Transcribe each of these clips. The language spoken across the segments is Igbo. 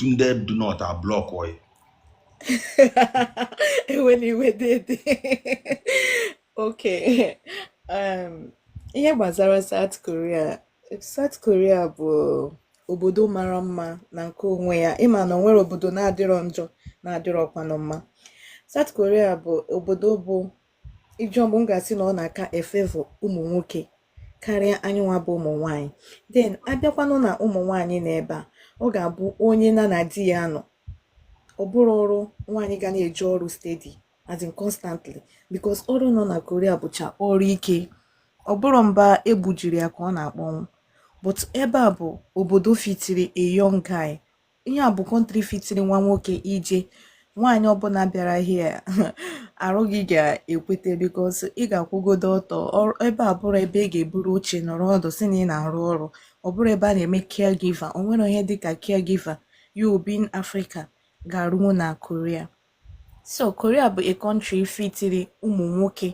Etu ndị do not a block ya. Ewela iwe, dede. Okay. Ihe gbasara South Korea. South Korea bụ obodo mara mma na nke onwe ya. Ịma na o nwere obodo na-adịrọ njọ, na-adịrọkwanụ mma. South Korea bụ obodo bụ ijọ mbụ m ga-asị na ọ na-aka efavor ụmụ nwoke karịa anyịnwa bụ ụmụ nwanyị. Then abịakwanụ na ụmụ nwanyị nọ ebe a, ọ ga-abụ onye na di ya nọ. Ọ bụrụ ọrụ nwaanyị ga na-eje ọrụ steady, as in constantly, because ọrụ nọ na Korea bụcha ọrụ ike. Ọ bụrụ mba egbujiri ya ka ọ na-akpọnwụ, but ebe a bụ obodo fitiri a young guy. Ihe a bụ country fitiri nwa nwoke ije. Nwaanyị ọbụla bịara here, arụ gị ga-ekwete, because ị ga-akwụgodo ọtọ. Ebe a bụrụ ebe ị ga-eburu oche nọrọ ọdụ si na ị na-arụ ọrụ. Ọ bụrụ ebe a na-eme caregiver, o nwere ihe dịka caregiver you being Africa ga-arụnwu na Korea. So Korea bụ a country fitiri ụmụ nwoke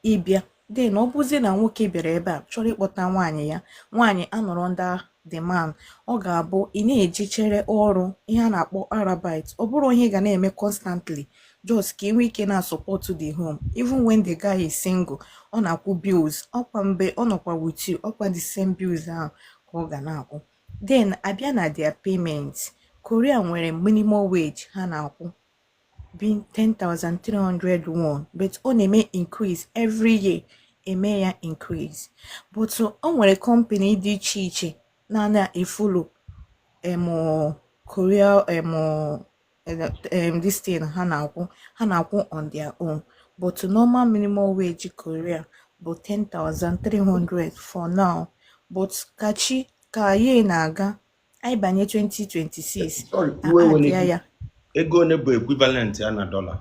ịbịa. Then ọ bụzie na nwoke bịara ebe a chọrọ ịkpọta nwaanyị ya, nwaanyị anọrọ under the man, ọ ga-abụ ị na-ejechere ọrụ ihe a na-akpọ Arbeit. Ọ bụrụ ihe ị ga na-eme constantly, just ka ị nwee ike na-support the home. Even when the guy is single, ọ na-akwụ bills. Ọkwa mgbe ọ nọkwa with you, ọkwa the same bills ahụ ka ọ ga na-akwụ. Then abịa na their payment, Korea nwere minimum wage ha na-akwụ being 10,300 won, but ọ na-eme increase every year, eme ya increase. But o nwere company dị iche iche na-ana efollow Korea this thing ha na-akwụ on their own, but normal minimum wage Korea bụ 10,300 for now. But ka chi ka ye na-aga, anyị banye 2026. Sorry, iwe wele a-add gị. Ya. Ego one bụ equivalent ya na dollar?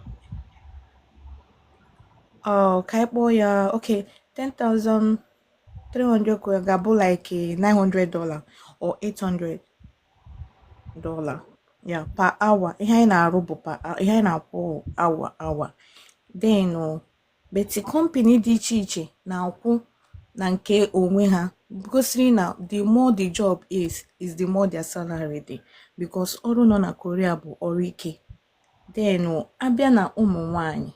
Ọ ka anyị kpọọ ya, okay, 10,300 Korea ga-abụ like $900 or $800, yeah, per hour. Ihe anyị na-arụ bụ per ihe anyị na-akwụ hour hour. Then but company dị iche iche na-akwụ na nke onwe ha, gosiri na the more the job is the more their salary dị, because ọrụ nọ na Korea bụ ọrụ ike. Then abịa na ụmụ nwanyị,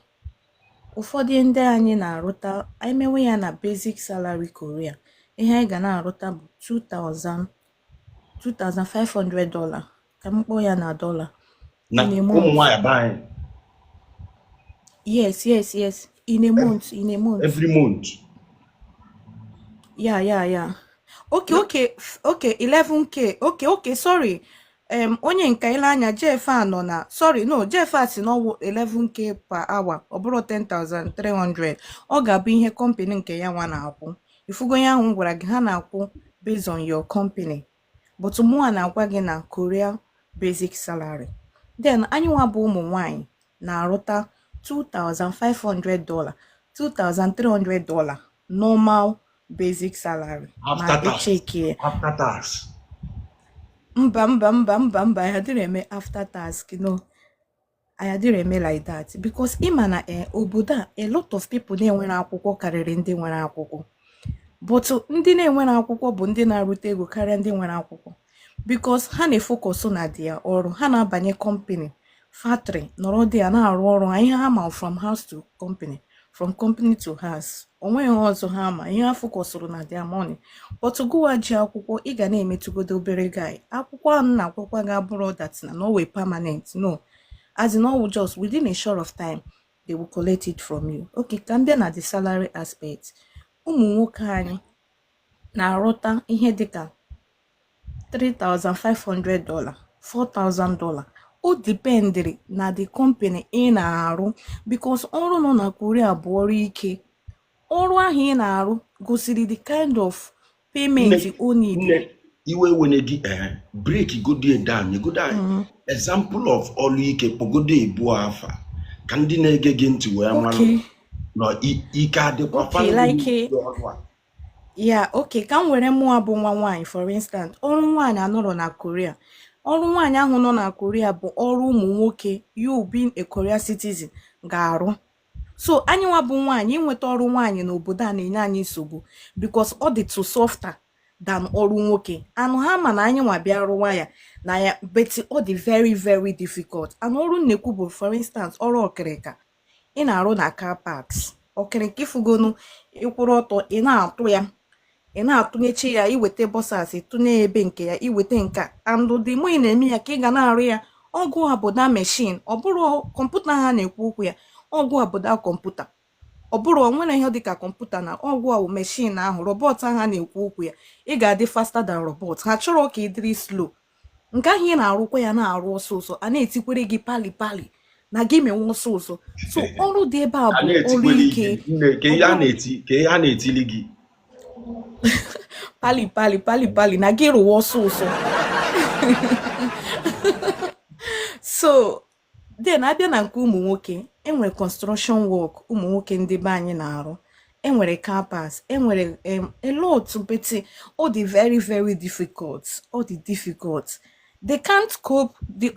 ụfọdụ ndị anyị na-arụta, anyị mewe ya na basic salary Korea, ihe anyị ga na-arụta bụ 2000 $2500, ka m kpọọ ya na dollar. Na In a ụmụ month. nwaanyị be anyị? Yes, in a month, in a month. Every month? Yeah, okay, 11K. Okay, sorry. Onye nke ile anya Jeff a nọ na, sorry, no, Jeff a si n'ọwụ 11K per hour, ọ bụrụ 10,300, ọ ga-abụ ihe company nke ya nwa na-akwụ. Ifugo ya ahụ m gwara gị, ha na-akwụ based on your company, but mụnwa na-agwa gị na Korea basic salary. Then anyị nwa bụ ụmụ nwanyị na-arụta $2500, $2300 normal basic salary ma After tax? echekie. After tax? Mba, mba, mba, mba, mba, anyị adịrị eme after tax. No, anyị adịrị eme like that, because ịma na obodo a, a lot of people na-enwere akwụkwọ karịrị ndị nwere akwụkwọ, but ndị na-enwere akwụkwọ bụ ndị na-arụta ego karịa ndị nwere akwụkwọ, because ha na-efocus na their ọrụ. Ha na-abanye company, factory, nọrọ dị ya na-arụ ọrụ ha. Ihe ha ma, from house to company, from company to house, onweghị ọzọ ha ma. Ihe ha focusụrụ na their money. But gụwa ji akwụkwọ, ị ga na-emetụgodo obere guy. Akwụkwọ ahụ na akwụkwọ ga-abụrụ that na no way permanent, no, as in all, just within a short of time they will collect it from you. Okay, ka m bịa na the salary aspect. Ụmụ nwoke anyị na-arụta ihe dịka $3,500, $4,000. O dependịrị na the company ị na-arụ, because ọrụ nọ na Korea bụ ọrụ ike. Ọrụ ahụ ị na-arụ gosiri the kind of payment Nne, o need. nne, iwe wene gị. Break godo down, nyegodo anyị example of ọrụ ike. Kpọgodo ebu afa ka ndị na-ege gị ntị wee malụ na ike adịkwa fa like ọrụ a. Ya, okay, ka m were mụọ bụ nwa nwaanyị for instance. Ọrụ nwaanyị anọrọ na Korea, ọrụ nwaanyị ahụ nọ na Korea bụ ọrụ ụmụ nwoke, you being a Korea citizen, ga-arụ. So anyị nwa bụ nwaanyị, inweta ọrụ nwaanyị n'obodo a na-enye anyị nsogbu, because ọ dị too softer. than ọrụ nwoke. Anụ ha ma na anyị nwa bịa rụwa ya na ya, but ọ dị very very difficult. And ọrụ nnekwu bụ, for instance, ọrụ ọkịrịka ị na-arụ na car parks. Ọkịrịka ifugonu, ịkwụrụ ọtọ, ị na-atụ ya, ị na-atụnyechi ya, iweta bọsas, ịtụnye ya ebe nke ya, iweta nke a. And the more ị na-eme ya ka ị ga na-arụ ya, ọgụ abụda machine, ọ bụrụ kọmputa ha na-ekwu okwu ya, ọgụ abụda kọmputa, ọ bụrụ o nwere ihe dịka kọmputa na ọgwụ ahụ, machine ahụ, robot ahụ a na-ekwu okwu ya, ị ga-adị faster than robot. Ha chọrọ ka ị dịrị slow. Nke ahụ ị na-arụkwa ya na-arụ ọsọ ọsọ, a na-etikwere gị pali pali na gị menwe ọsọ ọsọ. So ọrụ dị ebe a A bụ ọrụ na-etikweli ike. gị, nne, ka ihe Ọ a bụrụ na-eti, ka ihe a na-etili gị? Pali pali pali pali na gị rụwa ọsọ ọsọ. So then abịa na nke ụmụ nwoke, enwere construction work ụmụ nwoke ndị be anyị na-arụ, enwere car parks, enwere a lot, but ọ dị very very difficult. Ọ dị difficult, they can't cope. The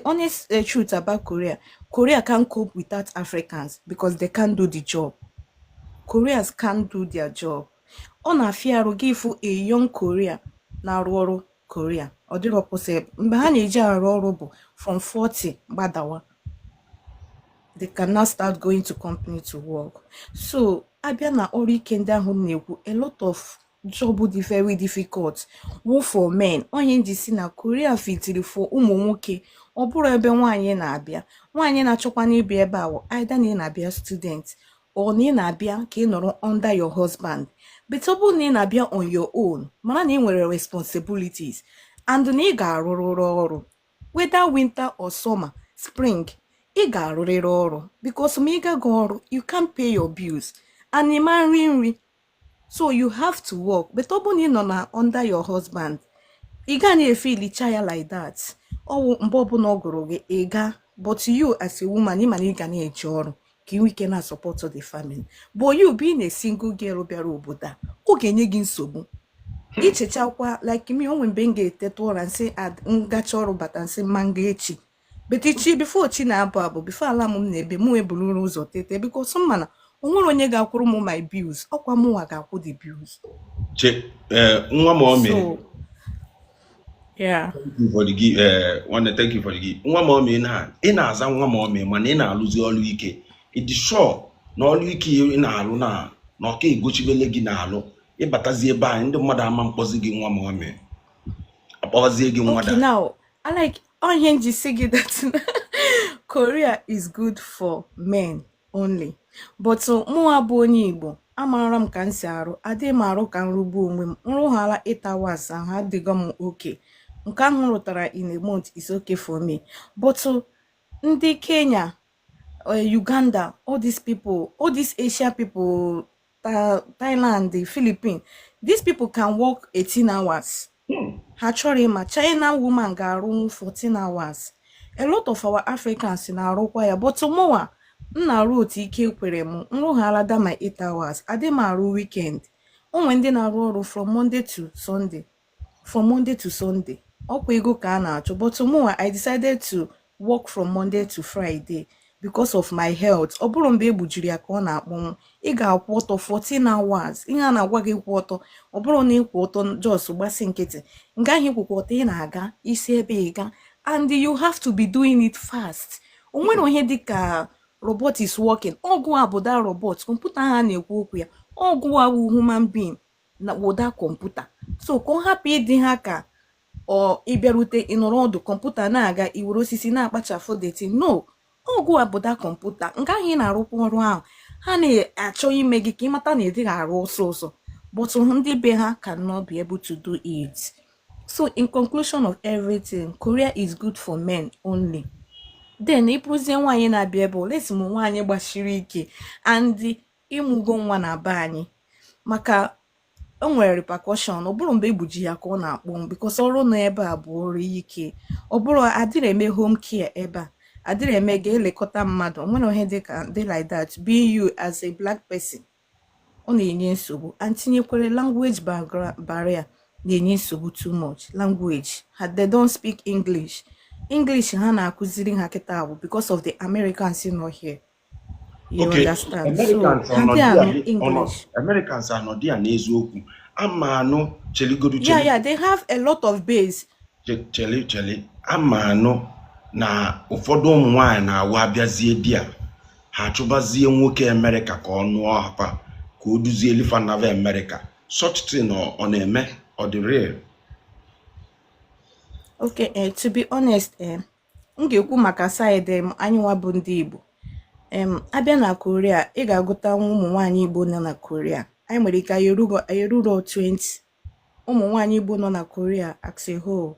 honest truth about Korea, Korea can't cope without Africans because they can't do the job. Koreans can't do their job. Ọ na-afịa arụ gị ịfụ a young Korea na-arụ ọrụ Korea. Ọ dịrọ possible. Mgbe ha na-eji arụ ọrụ bụ from 40 gbadawa, they cannot start going to company to work. So abịa na ọrụ ike ndị ahụ m na-ekwu, a lot of job dị very difficult wụ for men. Onye nji si na Korea fitiri for ụmụ nwoke, ọ bụrụ ebe nwaanyị na-abịa, nwaanyị na-achọkwa n'ịbịa ebe a wụ either na ị na-abịa student or na ị na-abịa ka ị nọrọ under your husband. But ọ bụrụ na ị na-abịa on your own, mara na ị nwere responsibilities and na ị ga-arụrụrụ ọrụ, whether winter or summer, spring, ị ga-arụrịrị ọrụ, because ma ị gaghị ọrụ, you can't pay your bills and ị ma nri nri. So you have to work. But ọ bụrụ na ị nọ na under your husband, ị gaa na-efeelicha ya like that. Ọwụ mgbe ọbụla ọ gụrụ gị, ị gaa. But you as a woman, ị ma na ị ga na-eje ọrụ ka ị nwee ike na-support the family. But you being a single girl bịara obodo a, ọ ga-enye gị nsogbu ichechakwa. Like me, onwe mgbe m ga-eteta ụra, nsị ngacha ọrụ bata, nsị mma nga echi. But chi before chi na-abụ abụ, before alarm m na-ebe, mụ eburu ụzọ tete, because mana o nwere onye ga-akwụrụ m my bills, ọkwa mụnwa ga-akwụ the bills. Che, nwa ma ọ mee. So yeah. Thank you for the gift. Nwanne, thank you for the gift. Nwa ma ọ mee, na ị na-aza nwa ma ọ mee, mana ị na-alụzi ọrụ ike. Ị dị sure na ọrụ ike ị na-alụ na ọka egochibele gị na-alụ, ịbatazi ebe anyị, ndị mmadụ ama mkpọzi gị nwa ma ọ mee, akpọwazie gị nwa Okay, da? Now I like onye nji si gị that Korea is good for men only, but mụnwa bụ onye Igbo, amaara m ka m si arụ. Adịghị m arụ ka m rugbuo onwe m. Nrụghara 8 hours ahụ adịgo m oke. Nke ahụ m rụtara in a month is okay for me. But ndị Kenya, Uganda, all these people, all these Asia people, Thailand, the Philippines, these people can work 18 hours. Ha chọrọ ịma. China woman ga-arụ 14 hours. A lot of our Africans na-arụkwa ya, but mụnwa m na-arụ otu ike kwere m. Nrụghala da my 8 hours, adị m arụ weekend. O nwere ndị na-arụ ọrụ from Monday to Sunday, from Monday to Sunday. Ọkwa ego ka a na-achọ. But mụnwa, I decided to work from Monday to Friday because of my health. Ọ bụrụ mgbe e gbujiri ya ka ọ na-akpọnwụ, ị ga-akwụ ọtọ 14 hours. Ihe a na-agwa gị, kwụ ọtọ, ọ bụrụ na ịkwụ ọtọ just gbasi nkịtị, nke ahụ ịkwụkwa ọtọ, ị na-aga isi ebe ị ga, and you have to be doing it fast. O nwere ihe dịka robot is working. Ọgụ a bụ that robot, kọmputa ahụ a na-ekwu okwu ya, ọgụ a bụ human being na wụda kọmputa. So ka ọ hapụ ịdị ha ka ọ ịbịarute, ịnọrọ ọdụ, kọmputa na-aga, iwere osisi na-akpachapụ dirty. No, ọgụ a bụda kọmputa. Nke ahụ ị na-arụkwa ọrụ ahụ, ha na-achọ ime gị ka ịmata na ịdịghị arụ ọsọ ọsọ, but ndị be ha cannot be able to do it. So in conclusion of everything, Korea is good for men only. Then ịbụrụzie nwaanyị na-abịa ebe, olesi m nwaanyị gbasiri ike and ịmụgo nwa na be anyị, maka o nwere repercussion. Ọ bụrụ mgbe egbuji ya ka ọ na-akpọ, because ọrụ nọ ebe a bụ ọrụ ike. Ọ bụrụ adịrị eme home care ebe a, adịrị eme ga-elekọta mmadụ. O nwere ihe dịka dị like that. Being you as a black person, ọ na-enye nsogbu, and tinyekwere language barrier na-enye nsogbu too much. Language ha, they don't speak English. English ha na-akụziri ha kịta bụ because of the Americans nọ here, you Okay, understand? So Americans ha ọnọdụ dị ya anụ ọnọ English. Americans anọdụ ya n'eziokwu. Ama anụ, cheligodu. Yeah. Cheli. Yeah, they have a lot of base. Cheli, cheli. Ama anụ na ụfọdụ ụmụ nwaanyị na-awụ abịazie di a, ha achụbazie nwoke Amerịka ka ọ nụọ hafa, ka o duzie lifa nava Amerịka. Such thing ọ na-eme? Ọ dị real? Okay, to be honest, m ga-ekwu maka side anyị nwa bụ ndị Igbo. Abịa na Korea, ị ga-agụta ụmụ nwaanyị Igbo nọ na Korea. Anyị nwere ike anyị eruro 20. Ụmụ nwaanyị Igbo nọ na Korea as a whole,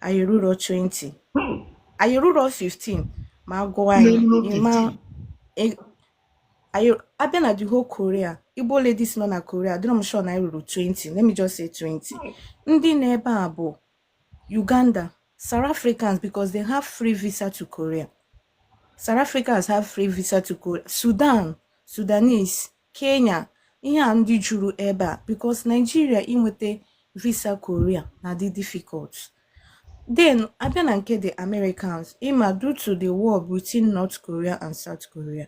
anyị eruro 20. Anyị eruro 15 ma agụọ anyị. Na-erulo Ịma 15? Anyị abịa na the whole Korea, Igbo ladies nọ na Korea, adịrọ m sure na anyị ruru 20. Let me just say 20. Ndị nọ ebe a bụ Uganda, South Africans, because they have free visa to Korea. South Africans have free visa to Korea. Sudan, Sudanese, Kenya, ihe a ndị juru ebe a because Nigeria inweta visa Korea na-adị difficult. Then abịa na nke the Americans, ịma due to the war between North Korea and South Korea,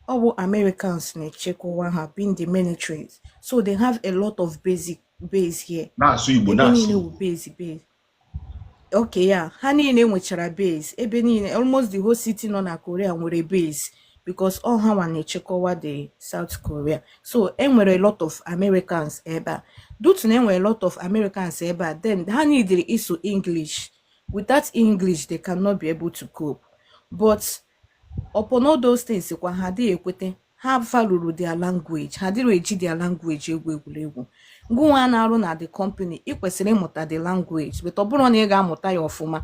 ọ bụ Americans na-echekwa ha, being the militaries. So they have a lot of basic base here. Na-asụ Igbo. Ebe Na-asụ niile Igbo. wụ base base. Okay, yeah, ha niile nwechara base ebe niile. Almost the whole city nọ na Korea nwere base because all ha nwa na-echekọwa the South Korea. So enwere a lot of Americans ebe a. Due to na enwere a lot of Americans ebe a, then ha needed ịsụ English. Without English, they cannot be able to cope. But upon all those things kwa, ha adịghị ekwete. Ha valuru their language. Ha adịrị eji their language egwu egwuregwu. Gụnwa na-arụ na the company, ị kwesịrị ịmụta the language, but ọ bụrụ na ị ga-amụta ya ọfụma,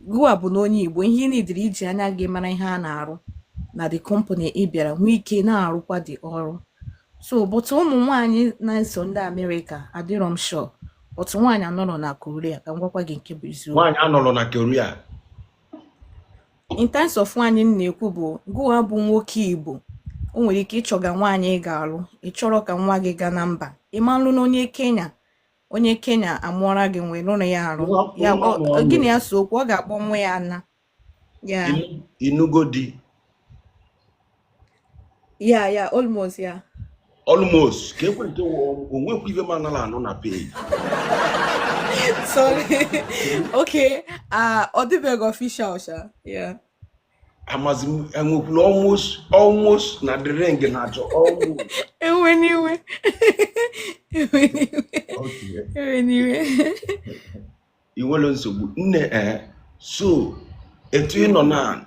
gụwa bụ na onye Igbo, ihe ị nidiri iji anya gị mara ihe a na-arụ na the company ị bịara, nwee ike na-arụkwa the ọrụ. So, but ụmụ nwaanyị na-eso ndị Amerịka, adịrọ m sure, but nwaanyị anọrọ na Korea, ka m gwakwa gị nke bụ eziokwu. Nwaanyị anọrọ na Korea? In terms of nwaanyị m na-ekwu bụ gụwa bụ nwoke Igbo, o nwere ike ịchọga nwaanyị ị ga-alụ, ị chọrọ ka nwa gị gaa na mba, ị ma nlụ na onye Kenya, onye Kenya amụọra gị nwee lụrụ ya arụ ya. Nwa mụọ. Gịnị ya so okwu, ọ ga-akpọ nwa ya na ya. Inugo di? Yeah, almost, yeah. Almost ka ekwentị onwekwa ife m anara anụ na page. Sorry, okay, ọ dịbeghị official sha, yeah. Amazi m enwekwula almost, almost na the ring na-achọ almost. Ewe n'iwe, ewe n'iwe. Okay. Ewe n'iwe. I nwere nsogbu, nne. Ee, so etu ị nọ na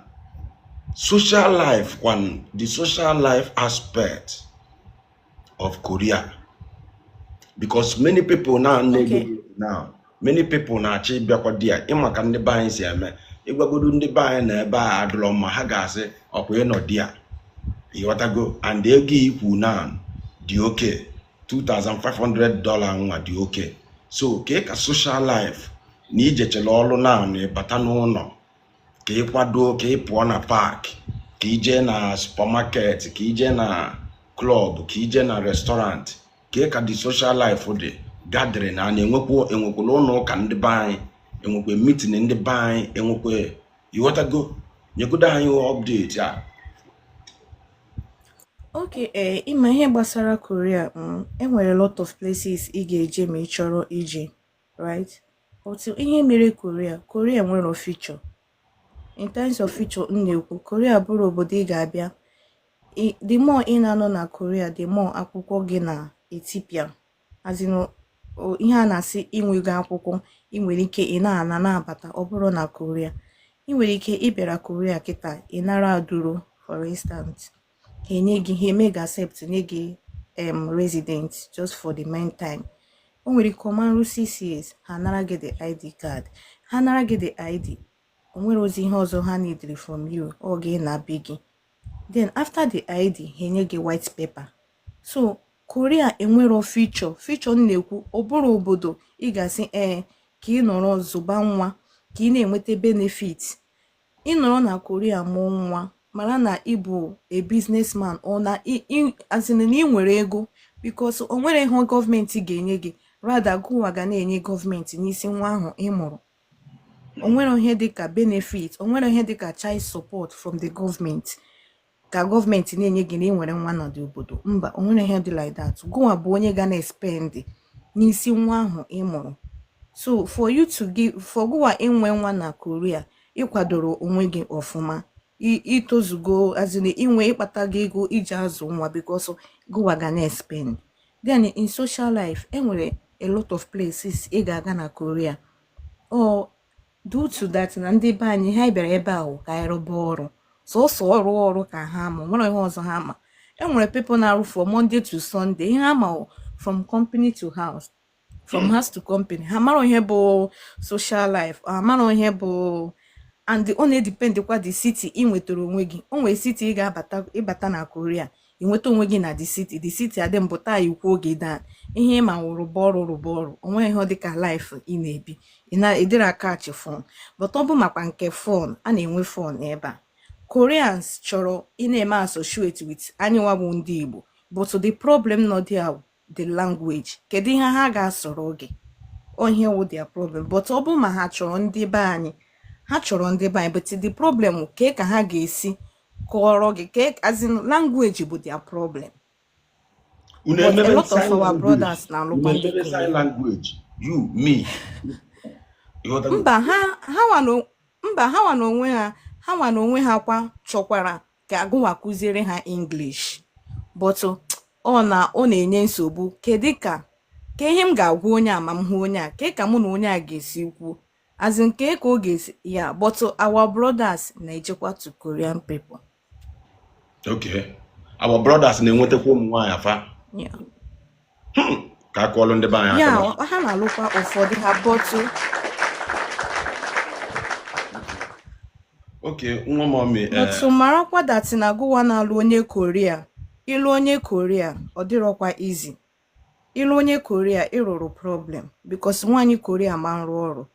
social life kwan, the social life aspect of Korea, because many people now now many people na-achọ ịbịakwa di ya. Ịma ka ndị be anyị si eme, ịgwagodo ndị be anyị na ebe a adịrọ mma, ha ga-asị ọkwa ịnọ di ya, ịghọtago? And ego ikwu now dị oke, $2500 nwa dị oke. So ka ka social life na ijechere ọrụ now na ịbata n'ụlọ, ka ị kwado ka ị pụọ na park, ka ị jee na supermarket, ka ị jee na club, ka ị jee na restaurant, ka ị ka the social life dị, gathering a na-enwekwa, enwekwala ụlọ ụka ndị be anyị, enwekwa meeting ndị be anyị, enwekwa, ịghọtago? Nyegodo anyị update a. Okay, ee, ịma ihe gbasara Korea, enwere a lot of places ị ga-eje ma ị chọrọ ije, right? But ihe mere Korea, Korea nwere future. In terms of future m na-ekwu, Korea bụrụ obodo ị ga-abịa. The more ị na-anọ na Korea, the more akwụkwọ gị na-etipịa. As in, ihe a na-asị inwego akwụkwọ, ị nwere ike ị na-ana na-abata. Ọ bụrụ na Korea, ị nwere ike ịbịara Korea kịta, ị nara aduro, for instance, ha enye gị, ha eme gị accept, nye gị resident just for the meantime. O nwere ike ọma nru 6 years, ha nara gị the ID card. Ha nara gị the ID, o nwere ozi ihe ọzọ ha needed from you, ọ gị na be gị. Then after the ID, ha enye gị white paper. So Korea enwero future. Future m na-ekwu, ọ bụrụ obodo ị ga-asị ee ka ị nọrọ zụba nwa ka ị na-enweta benefit. Ị nọrọ na Korea mụọ nwa, mara na ị bụ a businessman ọ na as in na ị nwere ego, because o nwere ihe gọọmenti ga-enye gị. Rather, gụwa ga na-enye gọọmenti n'isi nwa ahụ ị mụrụ. O nwere ihe dịka benefit, o nwere ihe dịka child support from the government ka gọọmenti na-enye gị na ị nwere nwa na dị obodo mba. O nwere ihe dị like that. Gụwa bụ onye ga na-espend. n'isi nwa ahụ ị mụrụ. So for you to give, for gụwa inwe nwa na Korea, ịkwadoro onwe gị ọfụma, itozugo, as in inwe ịkpata gị ego iji azụ nwa, because gụwa ga na-spend. Then in social life, enwere a lot of places ị ga-aga na Korea, or due to that na ndị be anyị ha bịara ebe ahụ ka anyị rụba ọrụ, sọsọ ọrụ ọrụ ka ha ma, nwere ihe ọzọ ha ma. Enwere people na-arụ from Monday to Sunday, ihe ha ma wụ from company to house, from house to company. Ha mara ihe bụ social life, ha mara ihe bụ, and ọ na-edependkwa the city ị nwetara onwe gị. O nwere city ị ga-abata, ịbata na Korea, ị nweta onwe gị na the city, the city adị mbụ taa ikwu oge dan ihe ịma wụ rụba ọrụ, rụba ọrụ, onweghị ihe dịka life ị na-ebi, ị na-edere akachi phone. But ọ bụ makwa nke phone a na-enwe phone ebe a, Koreans chọrọ ị na-eme associate with anyị nwa bụ ndị Igbo, but the problem nọ there wụ the language. Kedu ihe ha ga-asọrọ gị? Ihe wụ their problem. But ọ bụ ma ha chọrọ ndị be anyị, ha chọrọ ndị be anyị, but the problem wụ kee ka ha ga-esi kọọrọ gị, ke as in language bụ their problem. Unu But a emebe lot of sign our language? brothers Unu na-alụkwa ndị emebe sign Korea. language, you, me, ịghọtago? Mba, ha nwa na mba, ha nwa na onwe ha, ha nwa na onwe ha kwa chọkwara ka agụnwa kụziere ha English, but ọ na-enye nsogbu. Kedu ka ihe m ga-agwa onye a ma m hụ onye a, ke ka mụ na onye a ga-esi kwuo, as in ke ka ọ ga-esi ya? But our brothers na-ejekwa to Korean people. Okay, our brothers na-enwetakwa ụmụ nwaanyị afa? Yeah. Ka akụọlụ ndị be anyị aka. Ya, ha na-alụkwa ụfọdụ ha, but Okay, nwa mummy. But marakwa that na gụwa na-alụ onye Korea, ịlụ onye Korea ọ dịrọkwa easy. Ịlụ onye Korea, ịrụrụ problem, because nwaanyị Korea ma nrụ ọrụ,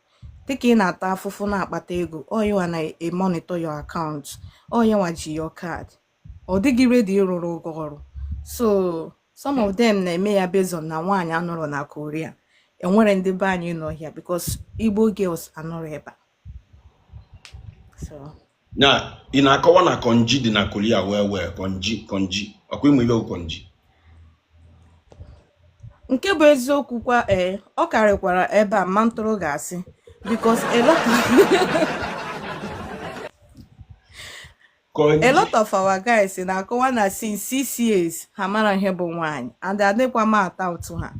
dịka ị na-ata afụfụ na-akpata ego, ọ na-emonitor your account, ọ yanwa ji your card, ọ dịghị ready ịrụrụ gị ọrụ. So some of them na-eme ya based on na nwaanyị anọrọ na Korea, enwere ndị be anyị nọ here, because Igbo girls anọrọ ebe a, so Na ị na-akọwa na konji dị na Korea wee wee konji, konji ọkwa ịmụ ihe bụ konji? Nke bụ eziokwu kwa, ee, ọ karịkwara ebe a ma ntụrụ ga-asị, because a konji lot of our guys na-akọwa na since 6 years ha mara ihe bụ nwaanyị, and adịkwa m ata ụtụ ha.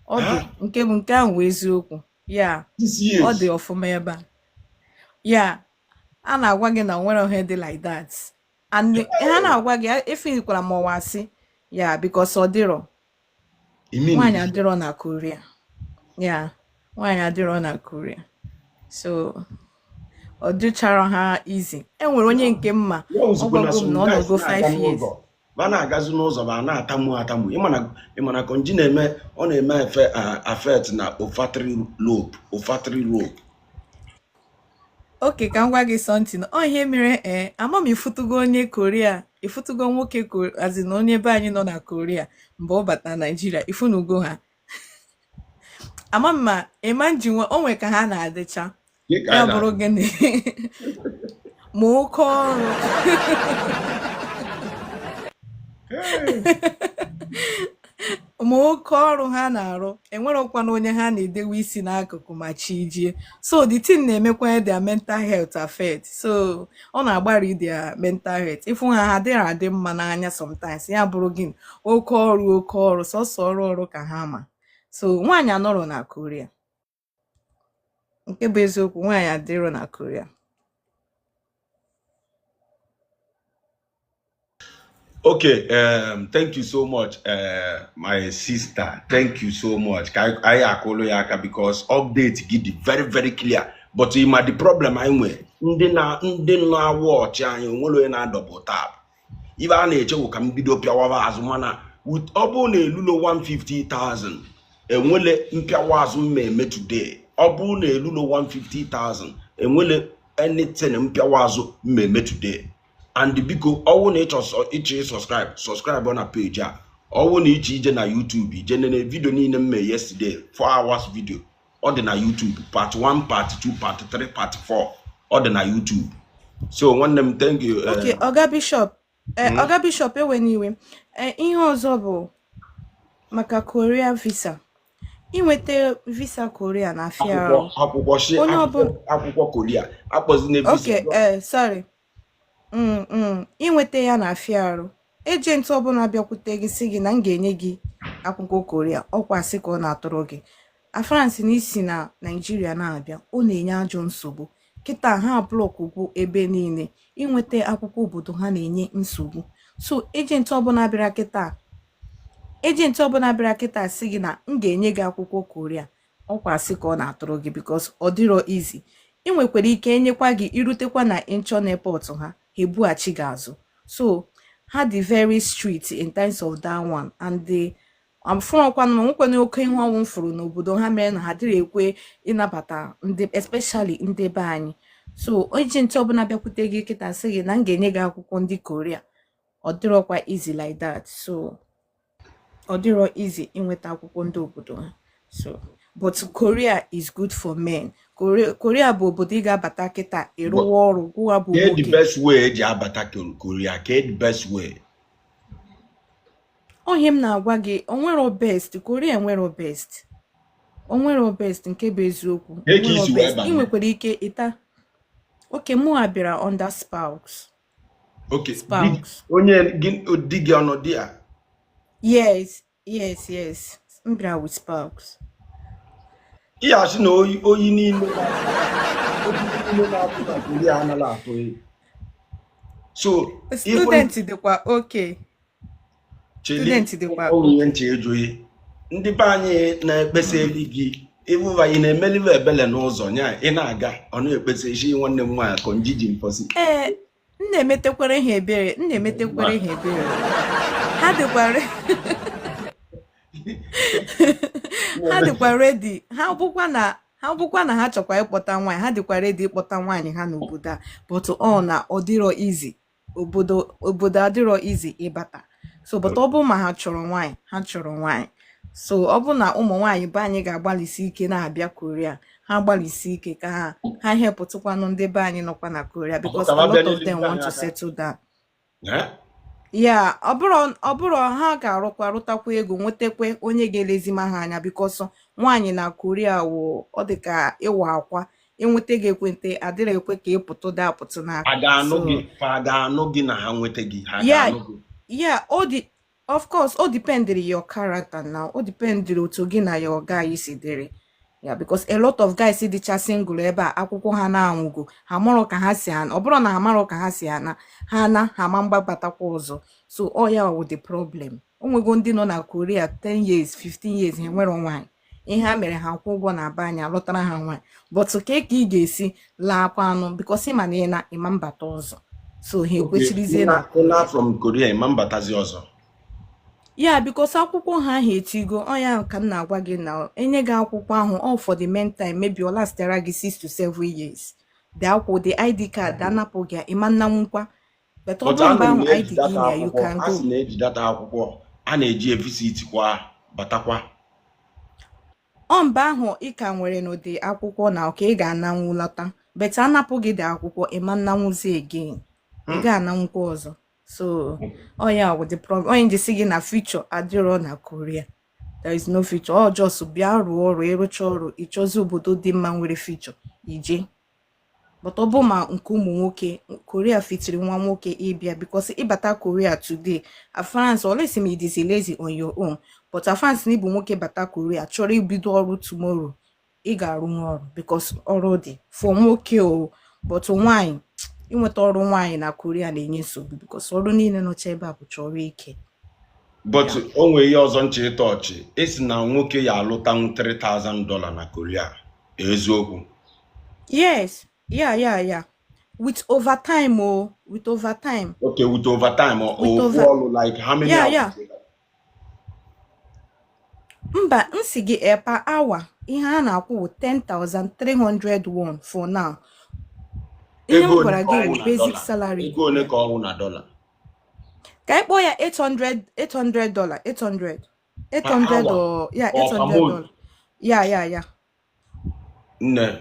Ọ dị Ha? Nke bụ nke ahụ wụ eziokwu ya. Six Ọ years? dị ọfụma ebe a. Ya a na-agwa gị na nwere ihe dị like that, and ha na-agwa gị efilikwara ma ọwa asị ya, because ọ dịrọ. You mean Nwaanyị adịrọ na Korea. Ya, nwaanyị adịrọ na Korea, so ọ dịchara ha easy. E nwere onye nke mma ya ọ ozugbo na gwago m na some ọ guys nọgo na-aga 5 years. N'ụzọ ba na-agazi n'ụzọ, ba na-atamu atamu. Ịma na konji na-eme, ọ na-eme efe affect na olfactory lobe, olfactory lobe. Okay, ka m gwa gị something. Ọ ihe mere, ee, ama m ifutugo onye Korea, ifutugo nwoke as in onye be anyị nọ na Korea mgbe ọ bata Naijiria, ifunugo ha. Ama m ma ịma nji nwe o nwe ka ha na-adịcha. Gị ka Ya anyị bụrụ na-adị. gịnị ma oke ọrụ. Hey! Ma oke ọrụ ha na-arụ, enwerọkwana onye ha na-edewe isi n'akụkụ ma chi jie. So the thing na-emekwa their mental health affect, so ọ na-agbari their mental health. Ịfụ ha, ha adịghị adị mma n'anya sometimes. Ya bụrụ gịnị? Oke ọrụ, oke ọrụ, sọsọ ọrụ ọrụ ka ha ma. So nwaanyị anọrọ na Korea. Nke bụ eziokwu, nwaanyị adịrọ na Korea. Okay, thank you so much, my sister. Thank you so much. Ka anyị akụlụ ya aka, because update gị dị very very clear. But ịma the problem anyị nwere, ndị na-awatch anyị, onwere onye na-adouble tap. Ibe a na-eche bụ ka m bido pịawaba azụ, mana with ọ bụrụ na elulo 150,000, enwele mpịawa azụ m eme today. Ọ bụrụ na elulo 150,000, enwele anything mpịawa azụ m eme today. And biko, ọwụ na ịchọ ịchọ subscribe, subscribe na page a. Ọwụ na ịchọ ije na YouTube ije nene video niile m mee yesterday, 4 hours video, ọ dị na YouTube, part 1, part 2, part 3, part 4, ọ dị na YouTube. So nwanne m, thank you. Okay, Oga Bishop, Oga Bishop, ewe n'iwe. Ihe ọzọ bụ maka Korea visa. Inweta visa Korea na-afịa Akwụkwọ arụ. Akwụkwọ shi Onye akwụkwọ ọbụla akwụkwọ Korea akpọzina visa. Okay, sorry. Inweta ya na-afịa arụ. Agent ọbụla bịakwute gị sị gị na m ga-enye gị akwụkwọ Korea, ọkwa asị ka ọ na-atụrụ gị. Afrans na isi na Naijiria na-abịa, ọ na-enye ajọ nsogbu. Kịta ha block ugwu ebe niile, inweta akwụkwọ obodo ha na-enye nsogbu. So agent ọbụla bịara kịta sị gị na m ga-enye gị akwụkwọ Korea, ọkwa asị ka ọ na-atụrụ gị, because ọ dịrọ easy. Ị nwekwara ike enyekwa gị, irutekwa na Incheon Airport, ha ha ebughachi gị azụ. So ha dị very strict in terms of that one, and they afụrọkwanụ ma nwekwana oke ihe ọnwụ m fụrụ n'obodo ha mere na ha dịrị ekwe ịnabata ndị, especially ndị be anyị. So agent ọbụla bịakwute gị kịta sị gị na m ga-enye gị akwụkwọ ndị Korea, ọ dịrọkwa easy like that. So ọ dịrọ easy inweta akwụkwọ ndị obodo ha. So, but Korea is good for men. Korea bụ obodo ị ga-abata kịta, ịrụwa ọrụ gwụwa bụ Kee the nwoke. best way eji abata Korea? Kee the best way? Onye m na-agwa gị, onwero best. Korea enwero best, onwero best, nke bụ eziokwu. Kee ka Onwero isi wee best. Ị banye? nwekwara ike ịta oke mụa bịara under spouse. Okay, di Spouse. onye gị, di gị ọnọdụ ya? Yes, m bịara with spouse. Ị asị na oyi oyi niile oyi niile na-atụ na Korea anaghị atụ oyi. So even Student dịkwa okay. Cheli. Student dịkwa Onwe ihe okay. ntị ejughị ndị be anyị na-ekpesa elu gị ịbụva ị na-emelive ebele n'ụzọ nya ị na-aga, ọ na-ekpesa isi nwanne m nwaanyị kọ njiji mposi. Ee, m na-emetekwere ha ebere, m na-emetekwere ha ebere. Ha dịkwa ready. Ha bụkwa na ha chọkwa ịkpọta nwaanyị, ha dịkwa ready ịkpọta nwaanyị ha n'obodo a, but ọ na ọ dịrọ easy. Obodo adịrọ easy ịbata. So, but ọ bụ ma ha chọrọ nwaanyị, ha chọrọ nwaanyị. So ọ bụ na ụmụ nwaanyị be anyị ga-agbalịsi ike na-abịa Korea, ha gbalịsi ike ka ha hepụtụkwanụ ndị be anyị nọkwa na Korea, because a lot of them want to settle down. Ya ọ bụrụ ha ga-arụkwa, rụtakwa ego, nwetakwa onye ga-elezima ha anya, because nwaanyị na Korea wụ ọ dị ka ịwa akwa enweta gị ekwente adịrị ekwe ka ị pụtụ dị apụtụ n'aka. A ga-anụ So gị, fa a ga-anụ gị na ha nweta gị, ha ya ga-anụ gị? Yeah, ọ dị, of course o dependiri your character now, o dependiri otu gị na your guy si dịrị ya, because a lot of guys dịcha single ebe a, akwụkwọ ha na-anwụgo, ha marọ ka ha si ana. Ọ bụrụ na ha marọ ka ha si ana, ha na ha ma mgbabatakwa ọzọ. So ọ ya wụ the problem. O nwego ndị nọ na Korea 10 years, 15 years, ha enwero nwaanyị. Ihe ha mere, ha kwụ ụgwọ na be anyị alụtara ha nwaanyị, but ka ị ga-esi laakwa anụ, because ịma na ị na ịma mbata ọzọ, so ha ekwechirizie na Ịna Korea. From Korea ịma mbatazi ọzọ? Ya, because akwụkwọ ha ahụ etigo. Ọ ya ka m na-agwa gị na enye gị akwụkwọ ahụ, all for the meantime, maybe ọ lastara gị 6 to 7 years. The akwụkwọ, the ID card anapụ gị, ịma nnanwukwa, but ọ But bụrụ mgbe anụ m ahụ na-eji ID gị data na you akwụkwọ can a go. Sị na-eji data akwụkwọ a na-eji evisit kwa batakwa. Ọ mgbe ahụ ị ka nwere n'ụdị akwụkwọ na ka ị ga-ananwu lọta, but anapụ gị dị akwụkwọ, ịma nnanwuzi again, ị ga-ananwukwa ọzọ. So ọ ya wụ the problem. Onye ji sị gị na future adịrọ na Korea, there is no future. Ọ just bịa rụọ ọrụ, ịrụcha ọrụ, ịchọzi obodo dị mma nwere future ije. But ọ bụ ma nke ụmụ nwoke, Korea fitiri nwa nwoke ịbịa, because ịbata Korea today, France olesi ma ịdịzi lazy on your own, but France na ịbụ nwoke bata Korea chọrọ ibido ọrụ tomorrow, ị ga-arụ ọrụ, because ọrụ dị for nwoke o. But nwaanyị, inweta ọrụ nwaanyị na Korea na-enye nsogbu, because ọrụ niile nọcha ebe a bụcha ọrụ ike. But Yeah. o nwere ihe ọzọ nche ịtọ ọchị esi na nwoke ya alụtanwu $3000 na Korea, eziokwu? Yes, yeah, with overtime o, with overtime. Okay, with overtime or With ofu over ọrụ, like how many hours? Yeah, mba, m si gị per hour, ihe a na-akwụ wụ 10,300 won for now. Ihe m Ego ole gwara ka gị ọ wụ wụ na basic dollar? salary. Ego ole ka ọ wụ na dollar? Ka anyị kpọọ ya 800, $800, 800. Per 800 hour or yeah, or per 800 month? dollar. Yeah. Nne,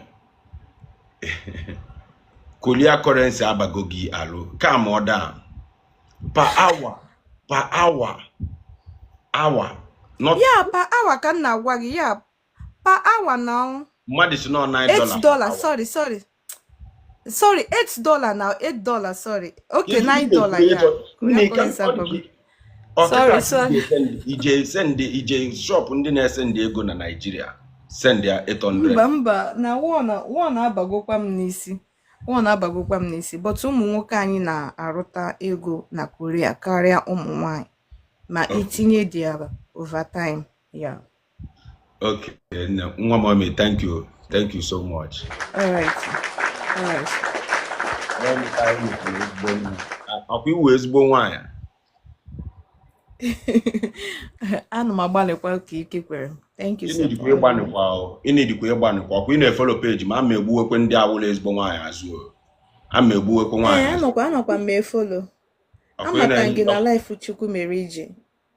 Korea currency abago gị alụ calm or down. Per hour, per hour, hour, not Yeah, per hour ka m na-agwa gị, yeah. Per hour now. Mmadụ si nọ $9 Eight per dollar. hour. Sorry, sorry. Sorry, $8 now. $8, sorry. Okay, Kedu $9 ihe dollar, na-ekwu yeah. ịchọ Korean nne ka currency ọ dị abago. ka ọkịta Sorry, ka sorry. ije send ije shop ndị na-esend ego na Naịjirịa, send ya 800. Mba, mba, na won abagokwa m n'isi. Won abagokwa m n'isi. But ụmụ nwoke anyị na-arụta ego na Korea karịa ụmụ nwanyị. Ma itinye their overtime. Yeah. Okay, nne nwa mommy, thank you, thank you so much. All right. All right. Ọkwa iwu ezigbo nwaanyị. Ana m agbalịkwa ka ike kwere m. Thank you, sir. Ịnidikwa ịgbanịkwa o, ịnidikwa ịgbanịkwa. Ọkwa ị na-efollow page ma ama egbuwekwe ndị awụla ezigbo nwaanyị azụ o, ama egbuwekwe nwaanyị Ee, azụ. anọkwa m efollow. Ọkwa ị Amata na gị na life Chukwu mere ije.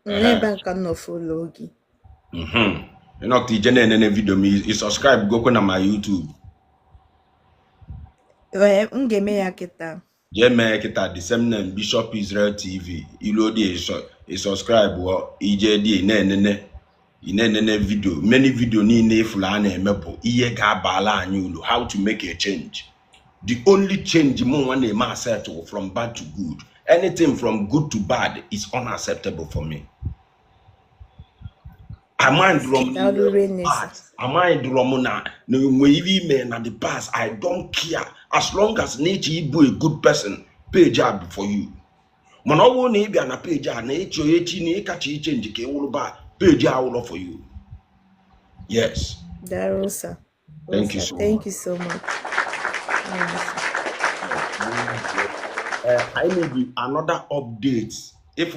N'ebe nka m nọ follow gị. Ịnọkta ije na-enene video m, ị subscribe gokwe na ma YouTube. Ee, m ga-eme ya kịta. Jee mee kịta, the same name, Bishop Israel TV. Ilu dị, ị subscribe ọ, ije dị na-enene, ị na-enene video, many video niile ifulu a na-eme bụ ihe ga-abala anyị ulu, how to make a change. The only change mụ nwa na-eme accept wụ from bad to good. Anything from good to bad is unacceptable for me. Amandụrọ m Daalụ rinne, sir. bad, amandụrọ m na enwe ihe ime na the past, I don't care. As long as na ịchọ ịbụ a good person, page a bụ for you. Mana ọ bụrụ na ị bịa na page a na ịchọ echi na ịkacha ichange ka ị wụrụ bad, page a wụrụ for you. Yes. Daalụ, sir. Thank you Sir, so thank much. you so much. Alright, sir. I need another update. If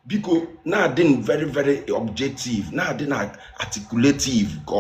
biko na-adị very very objective, na-adị na articulative ka